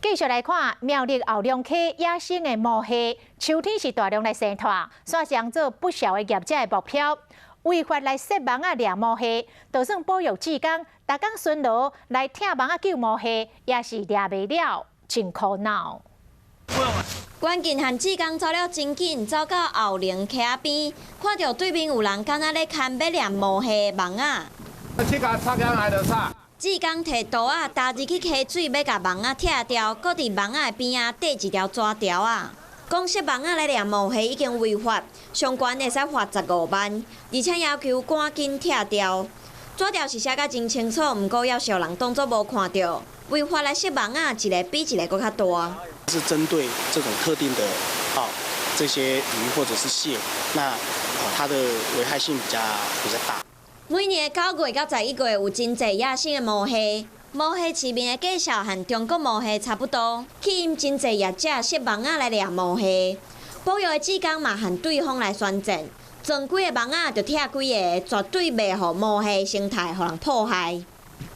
繼續來看苗栗後龍溪野生的毛蟹，秋天是大量來生湠，煞成做不少的業者的目標。違法來設網仔掠毛蟹，就算保育志工，逐工巡邏來拆網仔救毛蟹，也是掠袂了，真苦惱。關鍵和志工走了真緊，走到後龍溪仔邊，看著對面有人敢若咧牽欲掠毛蟹網仔。這個插起來就插。志工提刀仔踏入去溪水，欲共網仔拆掉，閣佇網仔的邊仔綴一條紙條仔。講設網仔來掠毛蟹已經違法，上懸會使罰15萬，而且要求趕緊拆掉。紙條是寫甲真清楚，毋過猶是予人當作無看著。違法來設網仔，一个比一个閣較大。是針對這種特定的啊這些魚或者是蟹，那啊它的危害性比較大。每年9月到11月有真濟野生的毛蟹，毛蟹市面的價數和中國毛蟹差不多，吸引真濟業者設網仔來掠毛蟹。保育的志工嘛和對方來宣戰，裝幾个網仔就拆幾个，絕對袂予毛蟹生態予人破壞。